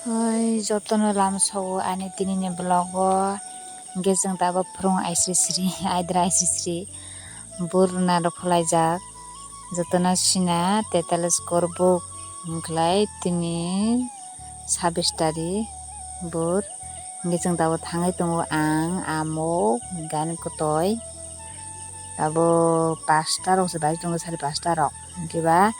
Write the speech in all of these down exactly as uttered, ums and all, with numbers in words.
Oi, jotono lamsogo ani tinini vlog o. Hingke chwng tabuk phwrwng aisri sri, aidra aisri sri. Bur rwna rw khwlaijak. Jotono sina tetalwch korbuk hwnkhlai tini sabis tari bur. Hingke chwng tabuk thangwi tongo ang, amok, hingke ani kwtwi. Tabuk pasta rok se bai tongo, sari pasta rok. Hingke ba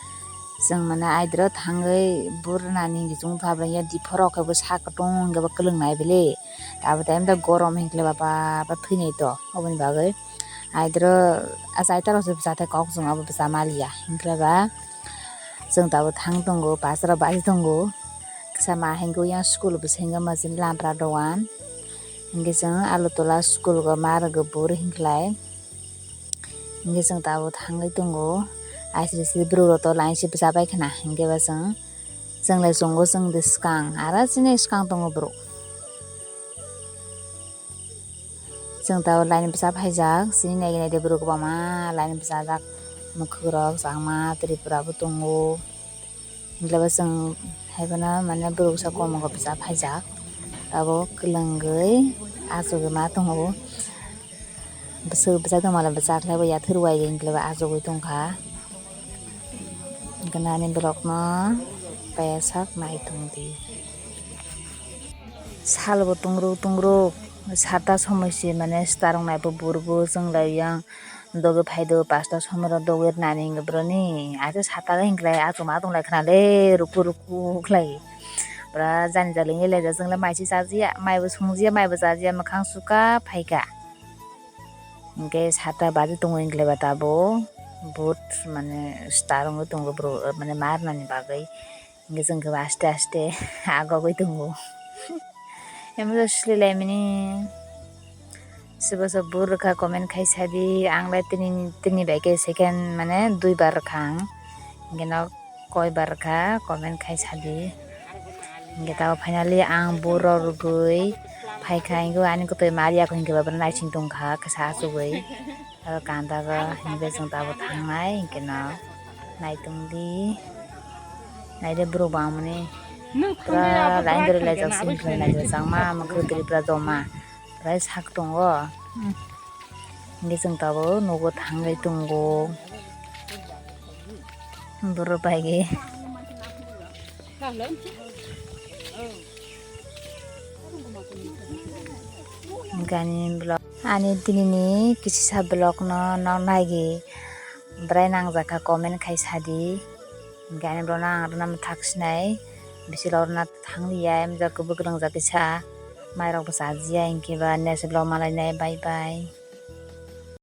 chwng mane aidro thangwi bur rwnani hingke chwng tabuk ya diphor rok khe bo sak kwtung hingke bo kwlwng nai bele. Tabuk tei gorom hingke ba ba ba thwinai to oboni bagwi. Aidro achai ta rok se bwsa thai kok chwng abo bwsa maliya hingke ba chwng tabuk thang tongo, pasta rok bai tongo. Kisa ma hingke yang school bwskango ma chini lampra dogan. Hingke chwng Agartala school go ma rwgo bur hingklai. Hingke chwng tabuk thangwi tongo. Aisri sri borok rok to line se bwsa bai khna. Hingke ba chwng, chwng lai chongo chwng de swkang. Aro chini swkang tongo borok. Chwng tabuk line bwsa phaijak. Chini nai nai de borok kwbangma line bwsajak. Mwkhwk rok changma Tripura bo tongo. Hingke bo chwng haiphano mane borok sa komo khe bwsa phaijak. Abo kwlwngwi achugwi ma tongo. Bwswk bwsa tongmani bwsa khlaibo yathur wai hingke bo achugwi tongkha. Hingke nani borokno paiyasak nai tongdi. Salbo tungruk tungruk sata somoi se mane sita rok naibo burbo chwng lai yang. Dogwi phaido pasta somoi rok dogwi rwnani hingke boroni. Aise sata hingke lai achuma tong lai khna le ruku ruku khlai. Pura jani jali wngwi laijak chwng le mai se chajiya, mai bo songjiya, mai bo chajiya, mwkhang suka phaika. Hingke sata baji tongo hingke le ba tabuk but mane star wngwi tongo borok mane ma rwnani bagwi. Hingke chwng khe bo aste aste agogwi tongo. Emisa sililaimani sobo sobo bur rwkha comment khai sadi, ang le tini, tini bai khe second mane dui bar rwkha ang. Hingke no koi bar rwkha comment khai sadi. Hingke tabuk finally ang bur rok rwgwi phaikha, hingke ani kwtwi ma riyakho hingke ba naising tongkha kisa achugwi. Aro kanta go hingke chwng tabuk thangnai hingke no naitung di. Naide borok bangmani pura line dori laijak sini khlai naijak changma mwkhwtwi pura joma pura sak tongo. Hingke chwng tabuk nugo thangwi tongo borok bai khe. Gani vlog. Ani dinini kisisa vlog no nok naigi bwrai nangjakha comment khai sadi. Gani vlog no ang rwna mwthak sinai. Bisi rok rwna thangliya, emjak kwbwk rwngjak kisa. Mai rok bo chajiya, hinkhe ba next vlog malai nai. Bye bye.